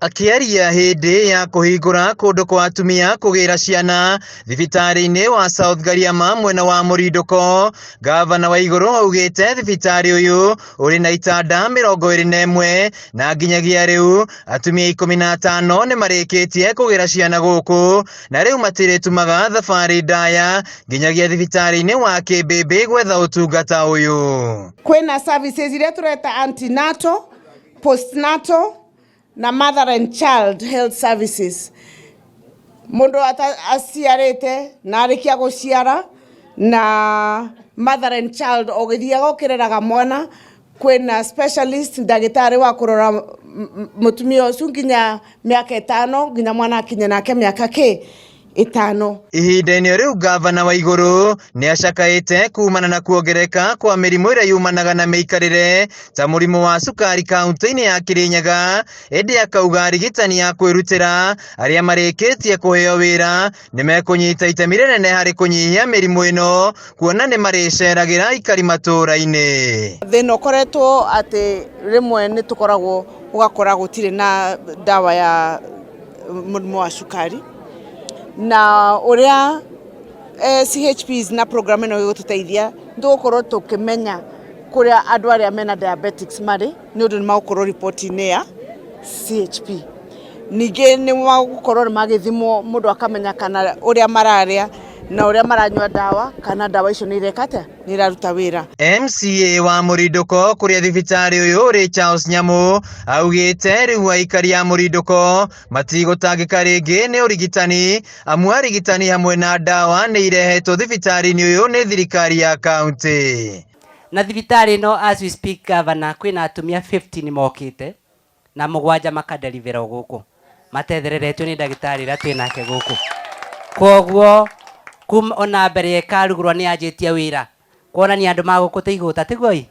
Akĩaria hĩndĩ ya kũhingũra kũndũ kwa atumia kũgĩra ciana thibitarĩ-inĩ wa South Gariama mwena wa Mũrindũko, gavana Waigũrũ augĩte thibitarĩ ũyũ ũrĩ na itanda 21 na nginyagia rĩu atumia 15 nĩ marĩkĩtie kũgĩra ciana gũkũ na rĩu matirĩtumaga thabarĩ ndaya nginyagia thibitarĩ-inĩ wa Kĩmbĩmbĩ gwetha ũtungata ũyũ. Kwĩna services iria tũreta antenatal, postnatal na mother and child health services. Mũndũ aciarĩte na arĩkia gũciara na mother and child ũgĩthiaga ũkĩreraga mwana, kwĩna specialist ndagĩtarĩ wa kũrora mũtumia ũcio nginya mĩaka 5 nginya mwana akinye nake mĩaka kĩ 5. Ihinda-inĩ rĩu gavana Waigũrũ nĩ acakaĩte kumana na kuongereka kwa mĩrimũ ĩrĩa yumanaga na mĩikarĩre ta mũrimũ wa cukari kaunti-inĩ ya Kirinyaga, ĩndĩ akauga arigitani a kwĩrutĩra arĩa marĩkĩtie kũheo wĩra nĩ mekũnyita itemi rĩnene harĩ kũnyihia mĩrimũ ĩno kuona nĩ marĩceragĩra aikari matũũra-inĩ. Thĩna ũkoretwo atĩ rĩmwe nĩ tũkoragwo ũgakora gũtirĩ na ndawa ya mũrimũ wa cukari, na ũrĩa CHPs na program ĩno ĩgũtũteithia nĩ tũgũkorwo tũkĩmenya kũrĩa andũ arĩa mena diabetics marĩ, nĩ ũndũ nĩ magũkorwo riboti-inĩ ya CHP. Ningĩ nĩ magũkorwo nĩ magĩthimwo mũndũ akamenya kana ũrĩa mararĩa na ũrĩa maranyua ndawa, kana ndawa icio nĩ ireka atĩa, nĩ iraruta wĩra. MCA wa Mũrindũko kũrĩa thibitarĩ ũyũ ũrĩ Charles Nyamu augĩte rĩu aikari a Mũrindũko matigũtangĩka rĩngĩ nĩ ũrigitani, amu arigitani hamwe na ndawa nĩ irehetwo thibitarĩ-inĩ ũyũ nĩ thirikari ya kaunti. Na thibitarĩ ĩno as we speak governor kwĩna atumia 50 mokĩte na 7 makadeliverwo gũkũ matethereretio nĩ ndagĩtarĩ ũrĩa twĩ nake gũkũ. Koguo kuma ona mbere ĩkarugũrwo nĩ yanjĩtie wĩra kuonania andũ magũkũ tĩ igũta, tiguo ĩ?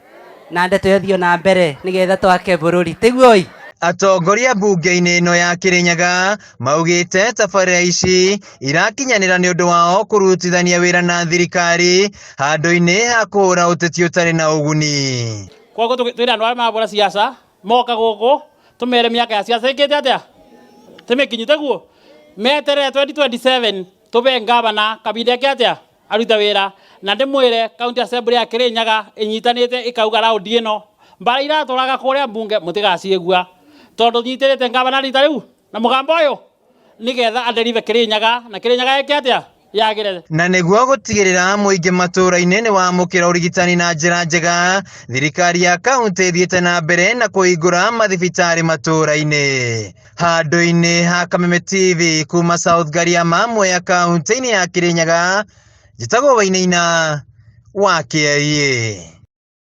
Na ndeto ĩyo ĩthiĩ na mbere nĩgetha twake bũrũri, tiguo ĩ? Atongoria mbunge-inĩ ĩno ya Kirinyaga maugĩte tabarĩra ici irakinyanĩra nĩ ũndũ wao kũrutithania wĩra na thirikari handũ-inĩ ha kũhũra ũteti ũtarĩ na ũguni. Koguo twĩre andũ arĩa marabũra siasa moka gũkũ tũmere mĩaka ya siasa ĩkĩte atĩa, tĩmĩkinyu teguo meterere 2027 tũbe ngavana kabinda eke atĩa arute wĩra, na ndĩmwĩre county assembly ya Kirinyaga ĩnyitanĩte ĩkauga raundi ĩno mbara iratũraga kũrĩa mbunge mũtigaciĩgua tondũ nyitĩrĩte ngavana rita rĩu na mũgambo ũyũ nĩgetha adeliver Kirinyaga na Kirinyaga ĩke atĩa yagĩre. Na nĩguo gũtigĩrĩra mũingĩ matũũra-inĩ nĩ wamũkĩra ũrigitani na njĩra njega, thirikari ya kaunti ĩthiĩte na mbere na kũhingũra mathibitarĩ matũũra-inĩ. Handũ-inĩ ha Kameme TV kuma South Gariama, Mwea kaunti-inĩ ya Kirinyaga, njĩtagwo Wainaina wa KIA.